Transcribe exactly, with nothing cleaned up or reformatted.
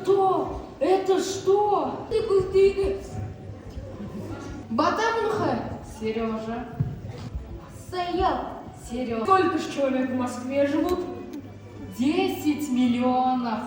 Что? Это что? Ты культыга. Батамунха, Серёжа. Сэё. Серёжа. Сколько ж человек в Москве живут? Десять миллионов.